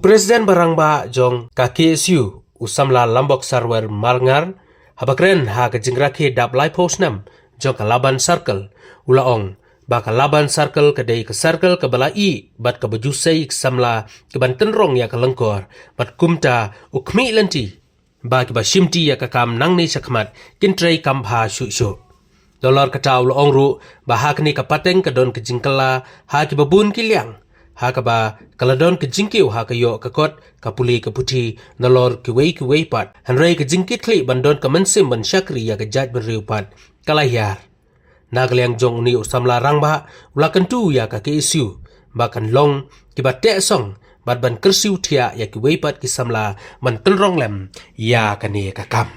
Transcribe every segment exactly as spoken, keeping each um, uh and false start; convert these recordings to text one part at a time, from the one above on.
President ba rangbah jong ka K S U, u samla Lambok Sarwer Marngar, haba kren ha ka jingrakhe dap laiphew snem jong ka Laban Circle, u la ong ba ka Laban Circle ka dei ka circle kaba la ih bad kaba ju sei ïa ki samla kiban tynrong ïa ka lyngkor, bad kumta u khmih lynti ba kiba shimti ïa ka kam nangne shakhmat kin trei kam bha shuh shuh. Nalor kata u la ong ruh ba ha kane ka pateng ka don ka jingkylla ha kiba bun ki liang, ha kaba ka la don ka jingkiew ha ka ïoh ka kot, ka pule ka puthi, nalor kiwei kiwei pat. Hynrei ka jingkitkhlieh ban don ka mynsiem ban shakri ïa ka jaitbynriew pat ka la hiar. Na ka liang jong une u samla rangbah, u la kyntu ïa ka K S U ba kan long kiba teh song bad ban kyrsiew thiah ïa kiwei pat ki samla ban tynrong lem ïa kane ka kam.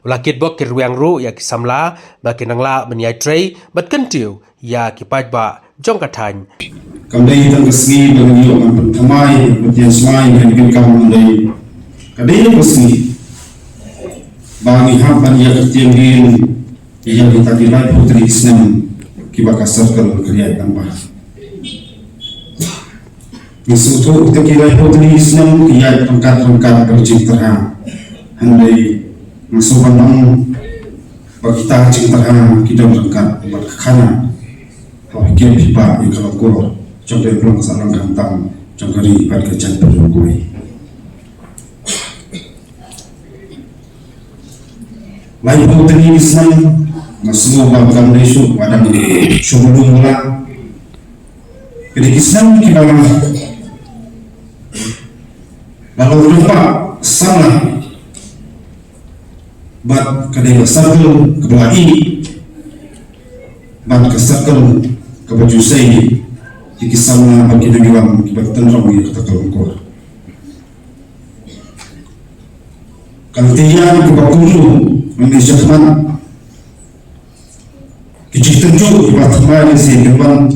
U la kitbok ki rwiang ruh ïa ki samla ba kin nang lah ban ïai trei bad kyntiew ïa ki paidbah jong ka thaiñ. Kam dei tang ka sngi ba ngin ïoh ban pynthymmai, ban pynsmai ïa ki kam, kam dei. Ka dei ka sngi ba ngi hap ban ïa kyrtieng ïa kita ki laiphew tylli ki snem kiba ka circle ka ïaid lang bha. Ngi sngewthuh kita ki laiphew tylli ki snem ki ïaid ryngkat ryngkat bad ka jingtyrha. Hynrei nga sngewbha ban ong ba kita ki jingtyrha ki don ryngkat bad ka khana. Haba ki phi ba ïa ka lyngkor jong ka ïing ka sem ka sahlang khamtam jong ka ri bad ka jaitbynriew kawei. Laiphew tylli ki snem nga sngew ba kam dei shuh ba dang shu mudui mula. Ka dei ki snem kiba la long lypa samla bad ka dei ka circle kaba la ih bad ka circle kaba ju sei ïa ki samla bad ki nongïalam kiba tynrong ïa kata ka lyngkor. Ka lynti ïa kiba kumno ngi shakhmat. Ki jingtynjuh kiba thymmai lehse kin wan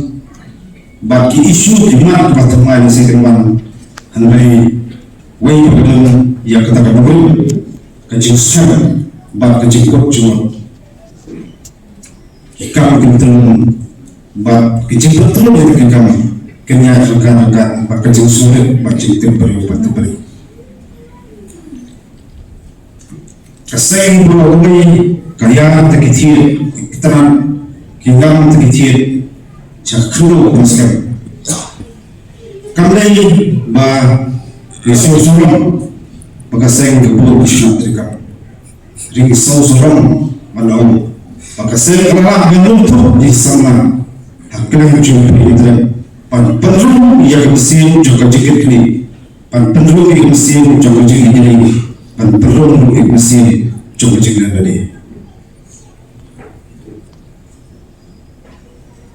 bad ki issue ki mat kiba thymmai lehse kin wan. Hynrei wei pa ka don ïa kata ka burom, ka jingsngew bad ka jingkut jingmut. Ki kam ki bynta bad ki jingpyntrong ïa ki kam kin ïaid ryngkat ryngkat bad ka jingsngewrit bad jingtip briew bad tip briew. Ka seng ba la wei ka ïar da ki thied, ki tnat ki ngam da ki thied sha ka khyndew ka skhem. Kam dei ba ka seng sawdong ba ka seng ka bud ka shnat treikam. Ring sawdong ba la ong ba ka seng ka la ban rum thup ïa ki samla ha khlem jong ka internet ban pynrung ïa ka mynsiem jong ka jingkitkhlieh. Ban pynrung ïa ka mynsiem jong ka jingïeit, ban pynrung ïa ka mynsiem jong ka jingïeit.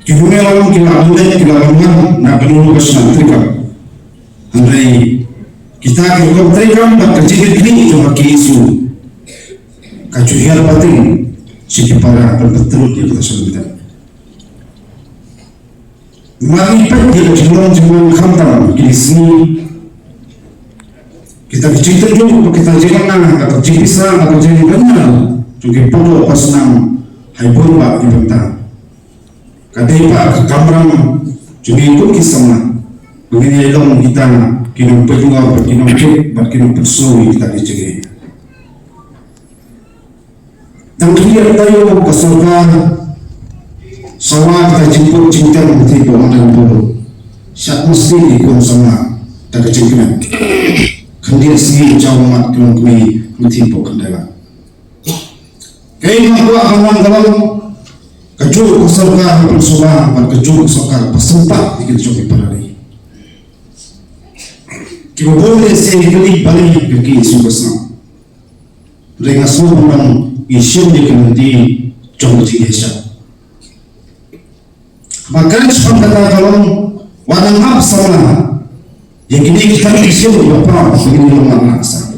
Ki bun ïa la ki la ban leh, ki la ban wan na ka bynta ka shnat treikam. Hynrei kita ki rukom treikam bad ka jingkitkhlieh jong ka K S U ka ju hiar pateng sha ki para ban pyntrung ïa kata sha ka bynta. Mar ngi peit ïa ka jinglong jingman khamtam kine ki sngi. Kita ki jingtynjuh, kita ki jingmana, kita ki jingpisa, kita ki jingmana jong ki paidbah, paidbah ha bun bah ki bynta. Ka dei pat ka kamram jong ngi kum ki samla ba ngin ïa long kita ki nongpeit ngor bad ki nongpeit bad ki nongpeit sngewsih ïa kita ki jingeh. Tang khyndiat taïew ka sorkar sawa ka jingput jingtem ka Tnat Pynïaid Bor. Shah mesti ki khun samla da ka jingkmen. Khyndiat sngi jaw mat ki longkmie ka Tnat Pynïaid Bor khyndai lak. Kaei nga kwah ban ong ka long kajuh ka sorkar ka pynsuba bad kajuh ka sorkar ka pynsuba ïa ki jong ki para ri. Kiba bun lehse ki kylli balei ka K S U ka sngap. Hynrei nga sngew ban ong ngi shim ïa ka lynti jong ka jingïaishah. Ba kren shaphang kata ka long wat nang ap samla ïa kine ki kynti ki shim ba pra ba kine long marla sa.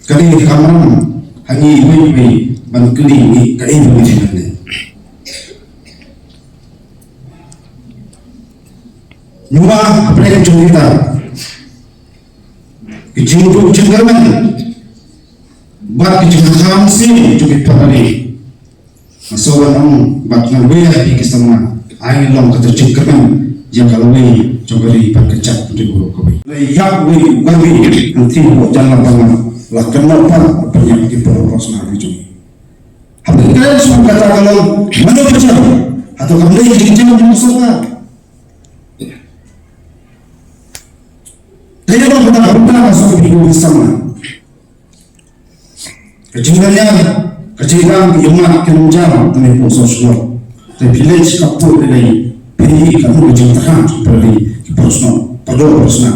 Ka dei ka kamram ha ngi iwei pa iwei ban kylli ngi kaei ba ngi dei ban leh. Ngi ba hapdeng jong kita ki jingduh jingkyrmen bad ki jingkyrmen sien jong ki para ri. Nga sngewbha ban ong bad nga wer ïa ki samla, ai long kata jingkyrmen Ïa ka lawei jong ka ri bad ka jaitbynriew baroh kawei. Lei ïa uwei u garwi hangtei hapoh jylla balang, la kynnoh pat ban pynïap ki para pyrshang ki jong ngi. Haba kren shuh kata ka long mano pyrshang. Hato kam dei ka jingjia jong ka sorkar? Te ïa long kata ka bynta ka sorkar ki samla. Ka jingdaliang, ka jingdaliang ki ïa mat ki nongjar tang ïa pynshong shnong. Te phi leit sha ka pud lei phi ïohi katno ka jingthrang ki para ri ki para shnong, para doh para snam.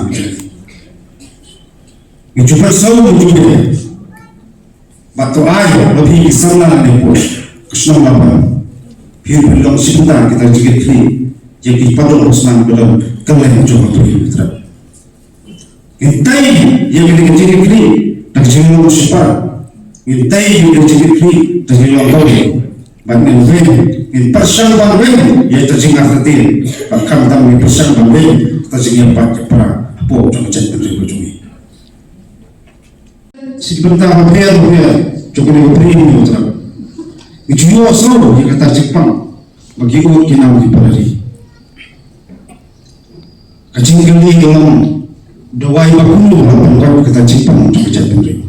Ngi ju pynsaw ngi ju pynsaw. Bad to ai ba phi ki samla lane pud ka shnong Laban, phi pynlong shibynta kita jingkitkhlieh ïa ki para doh para snam ba don kylleng jong ka pud ka trai. Ngin tei ïa kane ka jingkitkhlieh da ka jinglong shipara. Ngin tei ïa kane ka jingkitkhlieh da ka jinglong kawei. Bad ngin weng, ngin pyrshang ban weng ïa ka jingartatien. Bad khamtam ngin pyrshang ban weng ïa ka jingïapat ïapra hapoh jong ka jaitbynriew ka jong ngi. Shi bynta bapher bapher jong kane ka bri Hynñiewtrep, ngi ju ïohsngew ïa kata ka jingpang ba ki ud ki nam ki para ri. Ka jingkylli ka long, da wai ba kumno ban pynkoit kata ka jingpang jong ka jaitbynriew?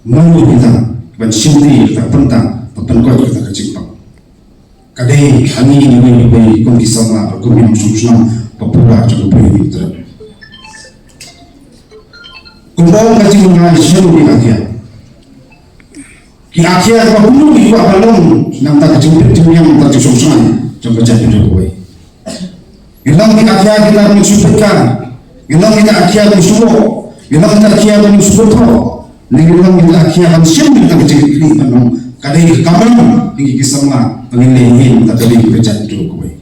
Mano kita ban shim ïa kata ka bynta ban pynkoit kata ka jingpang? Ka dei ha ngi iwei pa iwei kum ki samla, kum ki nongshong shnong ba pura jong ka bri Hynñiewtrep. Kumba ong ka jingrwai, sha ki akhia, ki akhia ba kumno ki kwah ban long na ka bynta ka jingpynim, na ka bynta ka jingsngewsih jong ka jaitbynriew kawei. Ngi long kita ki akhia kita ki shu pyrkhat. Ngi long kita ki akhia ki shu wok. Ngi long kita ki akhia ki shu pyrkhat. Ngi long kita ki akhia ban shim kita ki jingkitkhlieh ban long. Ka dei ka kamram ngi ki samla ba ngin leh ïa kita ki akhia ki jait tu kawei.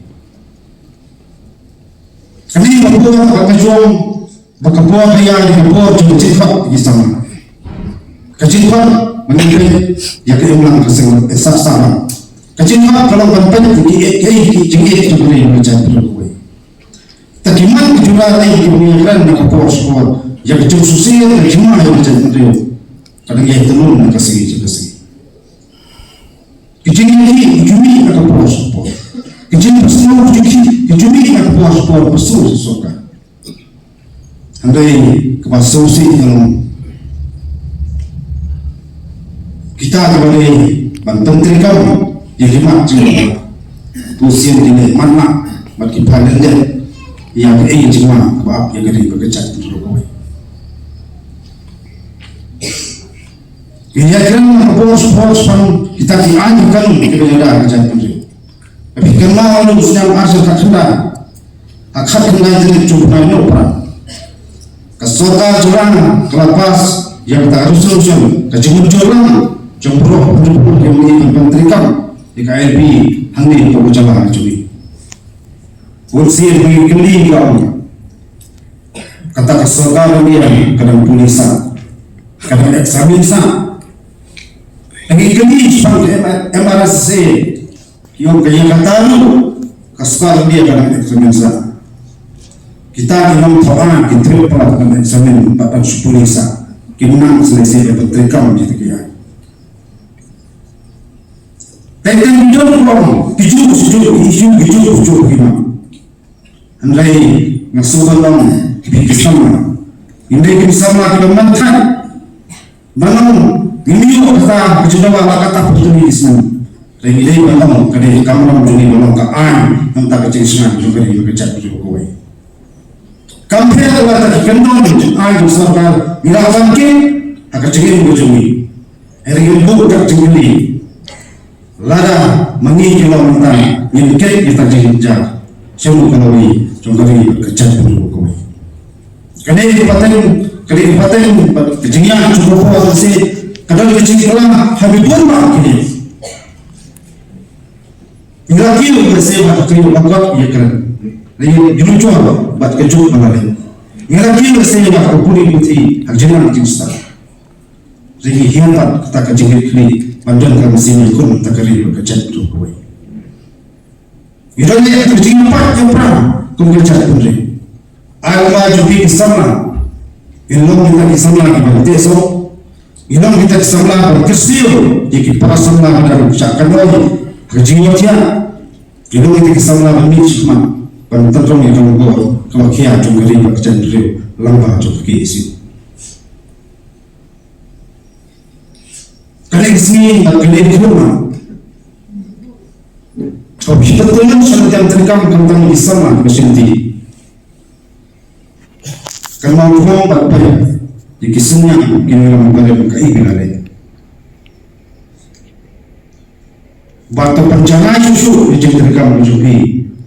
Kane ka por ba ka jong ba ka por ka ïa ka por jong ka jingkhot ki samla. Ka jingkhot mynta ïa ka imlang ka seng eh sa sa. Ka jingkhot ka long ban pynpaw ki eh ki jingeh jong ka ri ka jait tu kawei. Ta ki man ki jura lei ki ïakren na ka por sha ka por. Ïa ka jingsngewsih ka jingma ïa ka jaitbynriew ka dang ïai tylli na ka sngi sha ka sngi. Ki jingïakhih ki ju mih na ka por sha ka por. Ki jingpynsngew ki ju mih, ki ju mih na ka por sha ka por, pyrshah sha sorkar. Hynrei kaba sngewsih ka long kita kiba dei ban pyntreikam ïa ki mat jingma, bun sien ki leh matlah bad ki phah lyndet ïa kaei ka jingma kaba ap ïa ka ri bad ka jaitbynriew kawei. Ngi ïakren ha ka por sha ka por shaphang kita ki aiñ ki kynnoh kiba ïada ka jaitbynriew. Phi kynmaw, ha u snem ar hajar khatkhyndai, ha khatkhyndai tarik jong u bnai Nohprah, ka sorkar jong ngi ka la pass ïa kata ka resolution, ka jingmynjur lang jong baroh ki ban pyntreikam ïa ka ILP hangne hapoh ka jylla ka jong ngi. Bun sien ki kylli ka ong, kata ka sorkar India ka dang pule sah, ka dang examine sah. Ngi kylli shaphang ka MRSSA, ki ong ka ïa kata ruh ka sorkar India ka dang examine sah. Kita ki nongthoh aiñ ki treh palat ban examine bad ban shu pule sah. Kim nang sngewsih ban treikam kita ki aiñ. Te ki don ki ong ki juh shu juh, ki issue ki juh shu juh ki ma. Hynrei nga sngew ban ong, ki samla, ngim dei ki samla kiba man thait. Ban ong ngim ïoh kata ka jingdawa la kata pyrthei ki snem. Hynrei ngi dei ban ong ka dei ka kamram jong ngi ban ong ka aiñ na ka bynta ka jingshngaiñ jong ka ri bad ka jaitbynriew kawei. Kam pher la kata ki kyndon aiñ jong sorkar, ngi la wan kit ha ka jingim ka jong ngi. Hynrei ngim buh da ka jingkylli. Lada ma ngi ki long mynta ngin kit ïa ka jingjia, shano ka lawei jong ka ri bad ka jaitbynriew kawei. Kane ka pateng, kane ka pateng bad ka jingïaid jong ka por ka seh ka don ka jingkylla ha ki bun bah ki. Ngi la kiew ka seh bad ka ïoh ba kot ïa kren. Ngi la ïoh jur bad ka juk ba la leh. Ngi la kiew ka seh bad ka pule puthi ha ka jingnang jingstad. Ri ngi hiar pat kata ka jingkitkhlieh ban don ka mynsiem ïakhun na ka ri bad ka jaitbynriew kawei. Ngi don ïa ka jingpait ïapra kum ka jaitbynriew. Ai ba jong phi ki samla, ngin long kita ki samla kiban teh soh. Ngin long kita ki samla ban kyrsiew ïa ki para samla ba dang shah kynnoh ha ka jingïohthiah. Ngin long kita ki samla ban mih shakhmat. ban pynrung ïa ka longkor kaba khia jong ka ri bad ka jaitbynriew lyngba jong ka K S U. Kane ka sngi bad kane ka khun ma, haba phi pyntrung sha ka jingtrei kam khamtam ïa ki samla kiba shim ti, kan ym ong bad phi ïa ki synñiang ki nongïalam barim kaei ba la leh. Bad to pynjah shuh shuh ïa ka jingtrei kam ka jong phi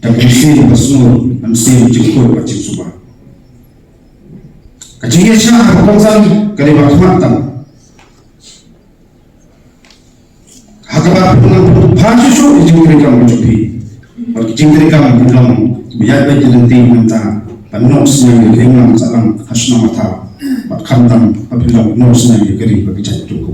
da ka mynsiem basngur, mynsiem jingkhuid bad jingsuba. Ka jingïaishah ha ka kongsan ka dei ba khmat tam. Ha kaba phi nang pynbha shuh shuh ïa ka jingtrei kam ka jong phi. Bad ka jingtrei kam ka long ba ïaid beit ïa lynti mynta ban noh synñiang ïa ka imlang sahlang ha shnong ha thaw, bad khamtam ba phi long noh synñiang ïa ka ri bad ka jaitbynriew.